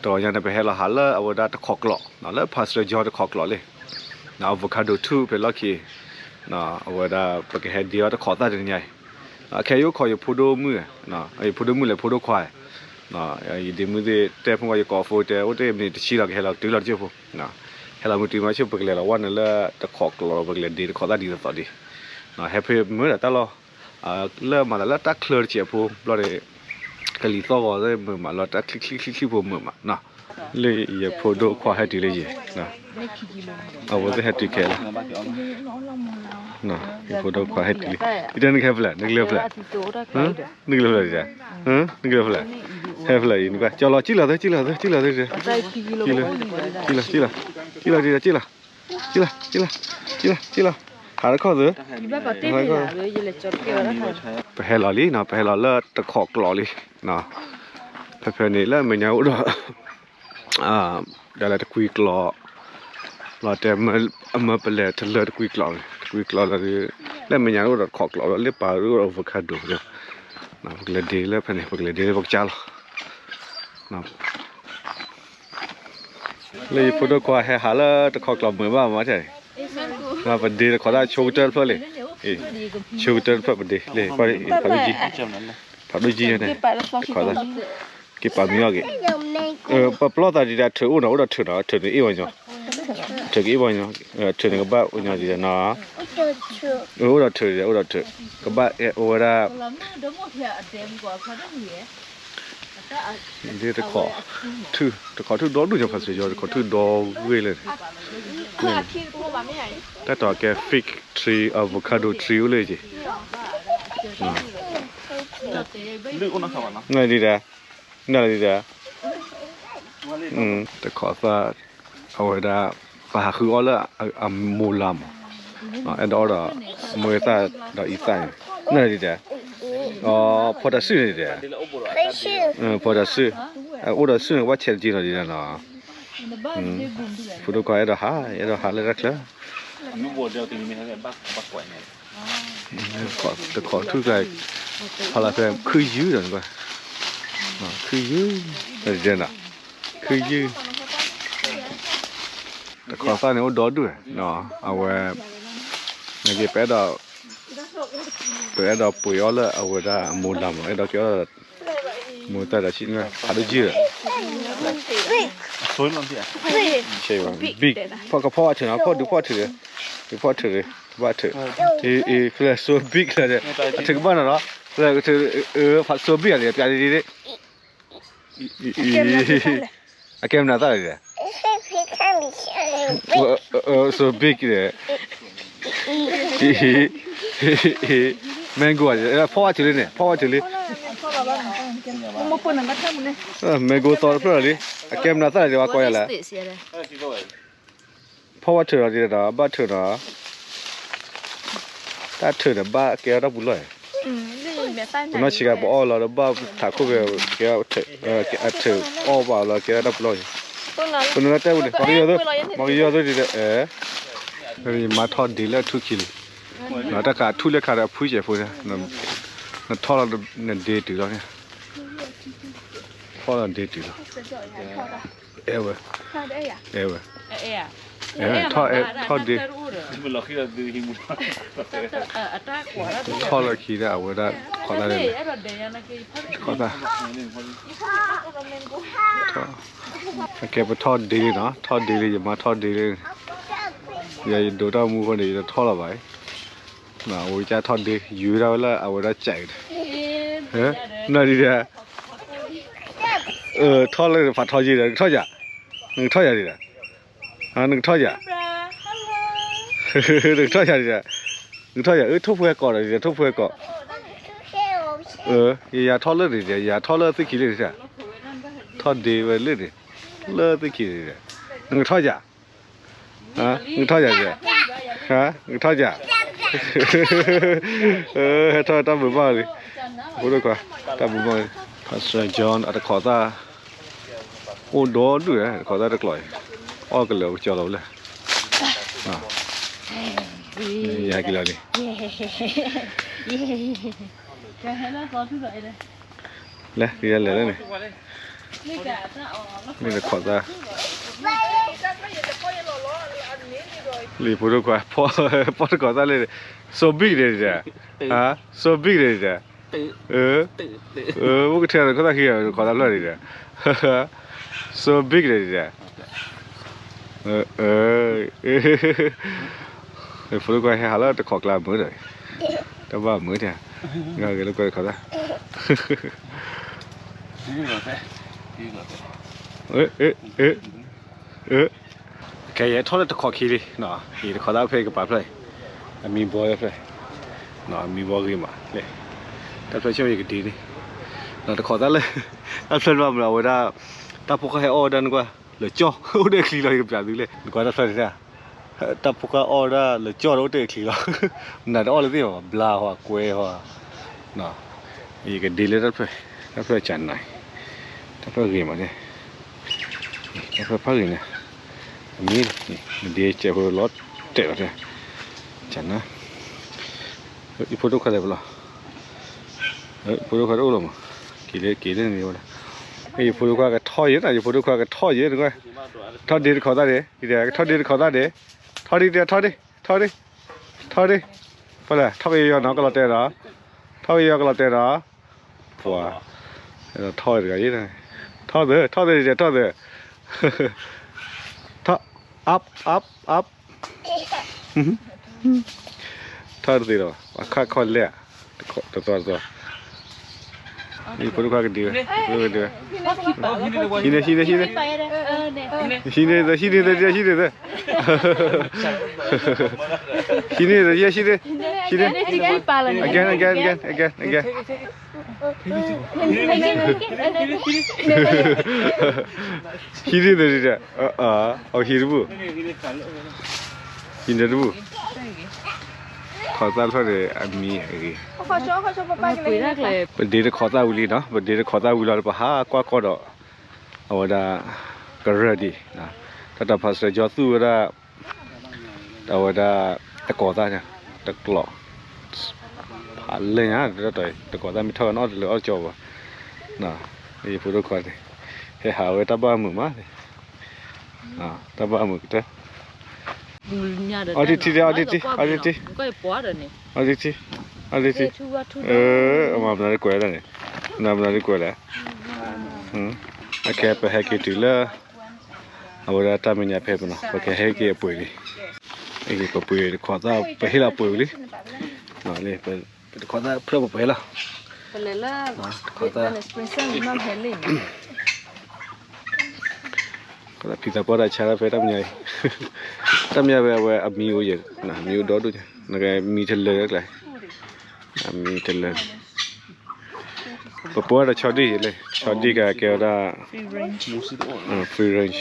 တဂီၤညါန့ၣ် ပဟဲလီၤဟးလၢအဝဲဒၣ်တခိးကျိး, လၢ Pastor John တခိးကျိးလံ, avocado ထူၣ်ဖဲလီၢ်ခံ, အဝဲဒၣ်ပကဟဲဒ့အီၣ်တခိးသၣ်တနံၤညါအံၤ, ခဲအံၤယအိၣ်ခိးယဖိဒိၣ်မုၣ်, ယဖိဒိၣ်မုၣ်လဲၣ် ဖိဒိၣ်ခွါ, ယဒ့မုၣ်သ့ၣ်တဲဖိကီး ယကိးဖိတဲ အိၣ်တ့ၢ်မံးနံးတဆံလီၤ ကဟဲလီၤတုၤလီၤတကၠိၢ်ဖိ, ဟဲလီၤမုၢ်တုၤမးဆိ ပကလဲၤလီၤဝဲန့ၣ်လၢတခိးကျိး ပကလဲၤဒ့တခိးသၣ်ဒ်သိးသိးဒံး, ဟဲဖဲမုာ်ဒီးတၢ်လီၢ် လၢမၤသးလၢတၢ်ချၢတစဲးဖိဘျီန့ၣ် ကလံၤသီၣ်ဂီၤမုာ်မး လၢတၢ်ချံချံချံချံဖိမုာ်မး, လၢယဖိဒိၣ်ခွါဟဲတုၤလၢယဲ, အဝဲသ့ၣ်ဟဲတုၤခဲလၢာ်, ယဖိဒိၣ်ခွါဟဲတုၤလံ, ယတဲနကဟဲဖဲလဲၣ် နကလဲၤဖဲလဲၣ်, နကလဲၤဖဲလဲၣ်, နကလဲၤဖဲလဲၣ်, ဟဲဖဲလဲၣ်အံၤ နကွၢ် ကၠီလီၤ ကံၣ်လီၤသ့ ကံၣ်လီၤသ့, ကံၣ်လီၤ, ကံၣ်လီၤ, ကံၣ်လီၤ, ကံၣ်လီၤ, ကံၣ်လီၤ, ကံၣ်လီၤ, ကံၣ်လီၤ, ကံၣ်လီၤ, ဟးတခီၣ်သ့, ပဟဲလီၤလံနီၤ ပဟဲလီၤလၢတခိးကျိးလံ, ဖဲဖဲန့ၣ်လၢအမဲာ်ညါအိၣ်ဒီး ဒ်လဲၣ်တကွံကျိး, လီၤတဲ အမၢပလဲၤတလၢတကွံကျိးန့ၣ် တကွံကျိးလီၤ, လၢအမဲာ်ညါအိၣ်ဒီးတခိးကျိးလီၤ လၢပာ်အိၣ်ဒီး avocado ဒီး ပကလဲၤဒ့လၢဖဲန့ၣ် ပကလဲၤဒ့လၢပကစၢ်လီၤ, လၢယဖိဒိၣ်ခွါဟဲဟးလၢတခိးကျိးမုာ်ဘၣ်မးတဲန့ၣ်, ပဒ့တခိးသၣ်ဆိကတၢၢ်တဖျၢၣ်လံ, ဆိကတၢၢ်တဖျၢၣ်ပဒ့လံ, ဖးဒိၣ်ကံၢ်, ဖးဒိၣ်ကံၢ်န့ၣ်, တခိးသၣ် က့ၤပာ်မံအီၤက့ၤ, ပပလီၢ်သးဒ်ဒီး ထုးအိၣ်နီၤ အိၣ်ဒီးထုးနီၤ ထုးန့ၣ်အ့ၣ်ဝဲညီ, ထုးကအ့ၣ်ဝဲညီ, ထုးန့ၣ်ကဘၣ်အိၣ်ညီဒ်ဒီးနီၤ, အိၣ်ဒီးထုး အိၣ်ဒီးထုး ကဘၣ်အိၣ်ဝဲဒၣ်, ဒ်တခိး, တခိးထူၣ်ဒီဒူၣ်ညီ ဖးစ့ၢ်ကီး တခိးထူၣ်ဒီဂ့ၤလၢန့ၣ်, တၢ်တီၤကဲ fig tree avocado tree အိၣ်လၢက့ၤ, နဒ်ဒီး, နဒ်ဒီး, တခိးသၣ်, အဝဲဒၣ်, ပဟးဃုအီၣ်လၢအမိၢ်လါမး, အဲၣ်ဒိးအီၣ်ဒီး, မိၢ်သၣ်ဒီးအံသၣ်န့ၣ်, နဒ်ဒီး, ဖီတၢ်စုၣ်န့ၣ်ဒီး, ဖီတၢ်စုၣ်, အိၣ်ဒီးစုၣ်န့ၣ် ကဘၣ်ဆဲးတက့ၢ်နီၤဒ်ဒီးနီၤ, ဖိဒိၣ်ခွါအဲၣ်ဒိးဟး အဲၣ်ဒိးဟးလၢတၢ်ချၢ တခိးထူၣ်ကျါ, ဖီလာ်ဖဲခုယုၢ်ဒီး, ခုယုၢ်, ခုယုၢ်, တခိးသၣ်န့ၣ်အိၣ်ဒီဒူၣ်, အဝဲ, နက့ၤပအဲၣ်ဒိး, ပအဲၣ်ဒိးပှ့ၤအီၣ်လၢအဝဲဒၣ်အမိၢ်လါမး အဲၣ်ဒိးကဲအီၣ်, မိၢ်သၣ်ဒီးဆံၣ်နွဲၣ် ဖးဒိၣ်ကံၢ်ဒီး ဘံၣ်, ဖီကဖီအီၣ်ထုးနီၤ ဖီဒုးဖီအီၣ်ထုး, ဒုးဖီအီၣ်ထုး, ကဘၣ်ထုး, အ့ၣ် ဖဲလဲၣ် so big လၢ, အထုးကဘၣ်နီၤနီၤ, ဖဲလဲၣ်, so big အံၤ ပျးဒ်ဒ်, အကဲမနုၤသၣ်လဲၣ်ဒ်လဲၣ်, so big ဒီး, mango ဖီအီၣ်ထုးလံန့ၣ် ဖီအီၣ်ထုးလံ, mango သီတဖျၢၣ်လီၤလံ, အကဲမနုၤသၣ်လဲၣ်ဒ်ဝဲကိးယၤလဲၣ် ဖီဝဲထုးဒီးဒ်ဒီး ဘၣ်ထုးဒီး, တၢ်ထုးဒီးဘၣ်ကဲထီၣ်တၢ်ပူၤလီၢ်, ပနီၢ်ဆံးကၤပအီၣ်လီၤဒီးဘၣ်ထးခိၣ်ဖဲ, အထုးအီၣ်ဘၣ်လီၤကဲထီၣ်တၢ်ပူၤလီၢ်, ပနုၤလၢတဲဝဲန့ၣ် မၤကယီၤသိ, မၤကယီၤသိဒ်ဒီး, မၤထီၣ်ဒ့လၢအထူၣ်ခံလံ, တၢ်ခးထူၣ်လၢခါဒီးအဖုစဲးဖိန့ၣ်, နထီၣ်လီၤနဒ့တုၤလီၤန့ၣ်, ထီၣ်လီၤဒ့တုၤလီၤ အဲၣ်ဝဲ, အဲၣ်ဝဲ, ထီၣ်ဒ့, ထီၣ်လီၤခံဒီးအဝဲဒၣ်, ခိးသၣ်န့ၣ်, ခိးသၣ်, ကဲပထီၣ်ဒ့လံနီၤ ထီၣ်ဒ့လံ ယမါထီၣ်ဒ့လံ, ယဒိးတၢ်မူဃီန့ၣ် ယတထီၣ်လီၤဘၣ်, အဝဲကထီၣ်ဒ့ ယူၤဒၣ်ဝဲလၢအဝဲဒၣ်ကဲး, နဒ်ဒီး, ထီၣ်လၢဖးထီယ့ၢ်ဒီး နကထီၣ်ယၤ, နကထီၣ်ယၤဒ်ဒီး, နကထီၣ်ယၤ, နကထီၣ်ယၤဒ်ဒီး, နကထီၣ်ယၤ အၢ ထိၣ်ဖှဲကီးဒီးဒ်ဒီး ထိၣ်ဖှဲကီး, ယၤထီၣ်လၢန့ၣ်ဒီး ယၤထီၣ်လၢသ့ၣ်ခံလံန့ၣ်, ထီၣ်ဒ့ဝဲလၢန့ၣ်, လၢသ့ၣ်ခံန့ၣ်ဒီး, နကထီၣ်ယၤ နကထီၣ်ယၤ, နကထီၣ်ယၤ, ဟဲထီၣ်တၢ်မုာ်ဘၣ်လံ, ဖိဒိၣ်ခွါ, တၢ်မုာ်ဘၣ်လံ, Pastor John အတခိးသၣ်, အိၣ်ဒီဒူၣ် တခိးသၣ်တကျိးအံၤ, အီၣ်ကလၢာ်ကကၠီလီၤဝဲလၢ, ယဟဲက့ၤလီၤလံ, လဲၤ က့ၤလဲၤလၢန့ၣ် မ့ၢ်တခိးသၣ်, လံာ်ဖိဒိၣ်ခွါ, ဖီတခိးသၣ်လၢ so big န့ၣ်ဒီး, ဟါ, so big န့ၣ်ဒီး, အိၣ်ကထၢတခိးသၣ်ခံဂၤ တခိးသၣ်ဖျၢၣ်န့ၣ်ဒီး, so big န့ၣ်ဒီး, ဖိဒိၣ်ခွါဟဲဟးလၢတခိးကျါမုာ်ဒီး, တဘၣ်မုာ်တၢ်, ဂၤဂ့ၤလၢကွဲတခိးသၣ် ခဲအံၤထီၣ်လၢတခိးခံလံ, အံၤတခိးသၣ်ဖဲကပၤဖျၢၣ်အံၤ, အမံဘီဖျၢၣ်, အမံဘီဂ့ၤမးလဲၣ်, တၢ်ဖျၢၣ်ဆ့ၣ်ယကဒ့န့ၣ်, တခိးသၣ်လၢ, တၢ်ဖျၢၣ်လၢမၤအဝဲဒၣ်, တၢ်ဖိဃၢ်ဟဲအီၣ်ဝဲဒၣ်နကွၢ်, လၢကၠီၣ်, အိၣ်ဒီးချံလီၤ ယကပြးသုလဲၣ်, နကွၢ်တၢ်ဖျၢၣ်န့ၣ်, တၢ်ဖိဃၢ်အီၣ်ဝဲဒၣ်လၢကၠီၣ်ဒီးအိၣ်တ့ၢ်ချံလီၤ, နတအီၣ်လၢသ့ၣ်ဘၣ် ဘျါဟီကွဲဟီ, ယကဒ့လၢတၢ်ဖျၢၣ်, တၢ်ဖျၢၣ်ကနၤ, တၢ်ဖျၢၣ်ဂ့ၤမးန့ၣ်, တၢ်ဖျၢၣ်ဖးဂ့ၤန့ၣ်, အမံ, နဒ့ကဲးဖိလီၤတဲာ်လီၤတဲာ်, ကနၤ, ယဖိဒိၣ်ခွါလဲၣ်ပလီၤ, ဖိဒိၣ်ခွါတအိၣ်လီၤမး, က့ၤလၢက့ၤလၢန့ၣ်ဝဲဒၣ်, ယဖိဒိၣ်ခွါကထီၣ်ယဲၢ်, ယဖိဒိၣ်ခွါကထီၣ်ယဲၢ်, ထီၣ်ဒ့တခိးသၣ်န့ၣ်, ကထီၣ်ဒ့တခိးသၣ်န့ၣ်, ထီၣ်ဒ့တဲ ထီၣ်ဒ့, ထီၣ်ဒ့, ထီၣ်ဒ့, ပှၤလဲၣ် ထီၣ်ကယီယီနီၤ ကလီၤတဲာ်ဒီး, ထီၣ်ကယီယီကလီၤတဲာ်ဒီး, ပှၤ, ထီၣ်တဂၤယဲၢ်, ထီၣ်သၢ, ထီၣ်သၢဒ်တဲ ထီၣ်သၢ, ထီၣ်, up up up, ထီၣ်တသ့လီၤ, အခီၣ်ခီၣ်လဲၣ်, တသီတသီ, ဖိဒိၣ်ခွါကဒ့ဝဲ, ဖိဒိၣ်ခွါကဒ့ဝဲ, ဟံးန့ၢ် ဟံးန့ၢ် ဟံးန့ၢ် ဟံးန့ၢ် ဟံးန့ၢ် ဟံးန့ၢ် ဟံးန့ၢ် ဟံးန့ၢ်, ဟံးန့ၢ်, again again again again again, ဟံးန့ၢ်, အဟံးတဘူၣ်, ဟံးန့ၢ်တဘူၣ်, ခိးသၣ်ဖျၢၣ်န့ၣ် အမံအဂ့ၤ, ပဒ့တခိးသၣ်ဝံၤလံနီၤ, ပဒ့တခိးသၣ်ဝံၤလီၤ ပဟးကွၢ်ကီၢ်ဒီး, အဝဲဒၣ်, ကရၢၢ်ဒံး, တၢ်တၢ်ဖးစၢၤကၠီသူဝဲဒၣ်, အဝဲဒၣ်, တကိးသၣ်, တကျိး, ဖးလဲၢ်ညါ, တကိးသၣ်မ့ၢ်ထီၣ်ကနီၣ်တလၢအီၣ်ကၠီဘၣ်, ယဖိဒိၣ်ခွါန့ၣ်, ဟဲဟးဝဲတၢ်ဘၣ်မုာ်မး, တၢ်ဘၣ်မုာ်ကတၢၢ်, အီထံထံ, အီထံထံ, အီထံထံ, အီထံထံ, အီထံထံ, အမၤမနုၤတကွဲးဒၣ်န့ၣ်, မနုၤမနုၤတကွဲးလဲၣ်, အခဲပဟဲက့ၤတုၤလၢ အဝဲဒၣ်တၢ်မဲာ်ညါဖဲပနီၤ ပကဟဲက့ၤအပှ့ၤလံ, ပပှ့ၤတခိးသၣ် ပဟ့ၣ်လီၤပှ့ၤဝံၤလံ, ပတခိးသၣ်ဖျၢၣ်ပပှ့ၤလီၤ, တခိးသၣ်, ဖံသးပှၢ်တၢ်ဆါဖဲတၢ်မဲာ်ညါအံၤ, တၢ်မဲာ်ညါဖဲအဝဲအမံအိၣ်ယဲၢ်, မံအိၣ်ဒီဒိၣ်ညါ, မံတလၢာ်ကျါ, မံတလၢာ် ပပှဲၤဒီးဆီဒံၣ်လဲၣ်, ဆီဒံၣ်ကကဲဝဲဒၣ်, free range,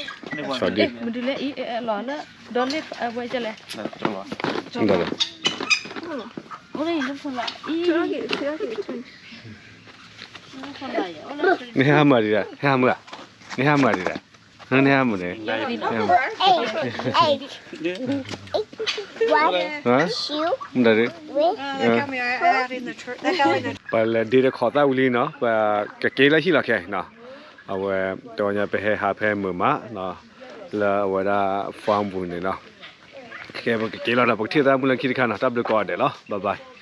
ဆီဒံၣ်, မ့ၢ်ဟဲဟးမုာ်ဒံးဒၣ်, မ့ၢ်ဟဲဟးမုာ်ဒံးဒၣ်, မ့ၢ်ဟဲမုာ်ဧါ, မ့ၢ်ဟဲမုာ်န့ၣ်, မ့ၢ်ဒၣ်, ပှၤလဲၤဒ့တခိးသၣ်ဝံၤလံနီၤ, ပကက့ၤလၢဟံၣ်လီၤခဲနီၤ, အဝဲ, တဝီညါပဟဲဟးဖဲမုာ်မး, လၢအဝဲဒၣ် farm ပူၤန့ၣ်နီၤ, ခဲပကက့ၤလီၤဒီး ပကထံၣ်သးမုၢ်လၢခံတခါနီၤ, တၢ်ဘျုးကိးဂၤဒဲးလီၤ, bye bye.